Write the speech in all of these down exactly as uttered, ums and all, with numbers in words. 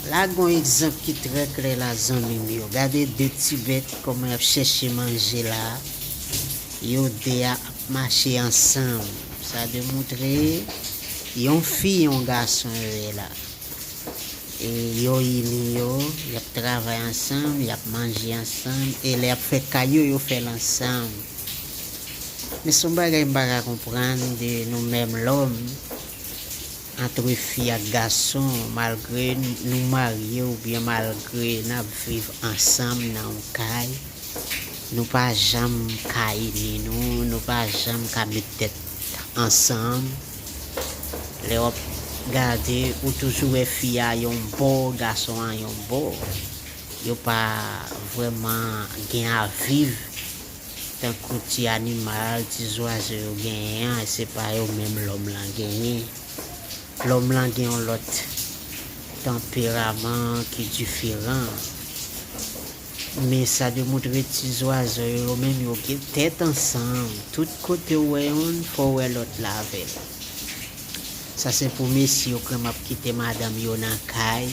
La gen yon egzanp ki trè klè la, zanmi m yo. Gade de ti bèt kòman y ap chèche manje la. Yo de a ap mache ansanm. Sa demontre yon fi, yon gason yo ye la. E yo ini yo, y ap travay ansanm, y ap manje ansanm, e lè y ap fè kay yo, yo fè l ansanm. Men se yon bagay m pa ka konprann de nou menm lòm, antre fi ak gason, malgre nou marye oubyen malgre n ap viv ansanm nan yon kay, nou pa janm ka ini nou, nou pa janm ka met tèt ansanm. Lè w ap gade, ou toujou wè fi a yon bò, gason an yon bò. Yo pa vrèman gen aviv tankou ti animal, ti zwazo yo genyen an, se pa yo menm lòm lan genyen. Lòm lan gen yon lòt tanperaman ki diferan. Men sa demontre ti zwazo yo, yo menm yo gen tèt ansanm. Tout kote w wè youn, fò w wè lòt la avè l. Sa se pou mesye yo k renmen ap kite madanm yo nan kay,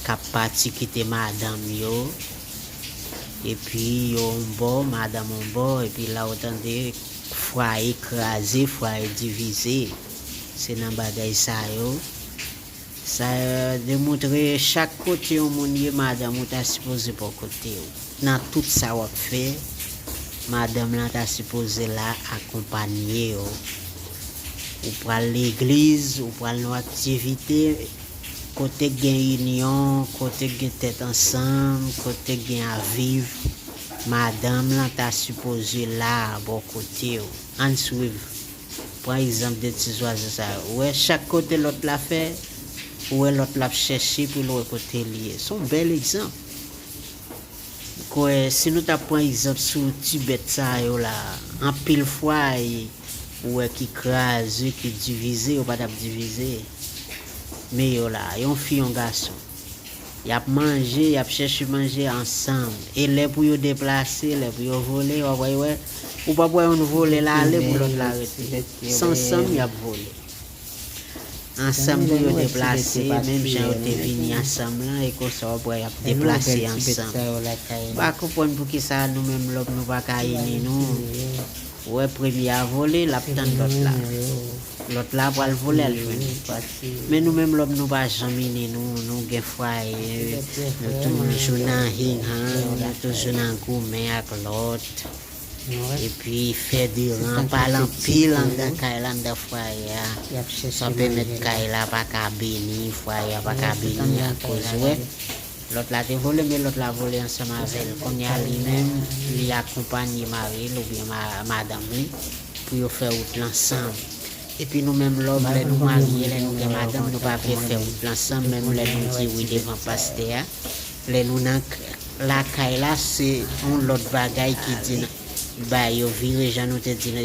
k ap pati kite madanm yo. Epi yo yon bò, madanm yon bò, epi la w tande fwaye kraze, fwaye divize. Se nan bagay sa yo. Sa demontre chak kote yon moun ye, madanm ou ta sipoze bò kote w. Nan tout sa w ap fè, madanm lan ta sipoze la akonpanye w. Ou pral legliz, ou pral nan aktivite, kote k gen inyon, kote k gen tèt ansanm, kote k gen aviv, madanm lan ta sipoze la bò kote w. Ann swiv. Pran egzanp de ti zwazo sa yo. Ou wè chak kote lòt la fè, ou wè lòt la ap chèche pou l wè kote l ye. Se yon bèl egzanp. M kwè si nou ta pran egzanp sou ti bèt sa yo la, anpil fwaye ou wè ki kraze, ki divize, yo pa t ap divize. Men yo la, yon fi, yon gason. Y ap manje, y ap chèche manje ansanm. E lè pou yo deplase, lè pou yo vole, w ap wè, wè, ou p ap wè youn vole l ale pou lòt la rete. Se ansanm y ap vole. Ansanm pou yo deplase, menm jan yo te vini ansanm lan, e konsa w ap wè y ap deplase ansanm. M pa konprann poukisa nou menm lòm nou pa ka ini nou. Ou wè premye a vole, l ap tann lòt la. Lòt la pral vole al jwenn li. Men nou menm lòm nou pa janm ini nou, nou gen fwaye, nou toujou nan hinghan, nou toujou nan goumen ak lòt. Epi fè deran, pale anpil anndan kay la, anndan fwaye a. Sa pèmèt kay la pa ka beni, fwaye a pa ka beni akoz ou wè. Lòt la te vole, men lòt la vole ansanm avè l. Kounye a li menm, li akonpanye mari l oubyen ma-, madanm li pou yo fè wout la ansanm. Epi nou menm lòm, lè nou marye, lè nou gen madanm, nou pa vle fè wout la ansanm, menm lè nou di wi devan pastè a. Lè nou nan k-, lakay la, se yon lòt bagay ki di n-, ba yo vire jan nou te di nan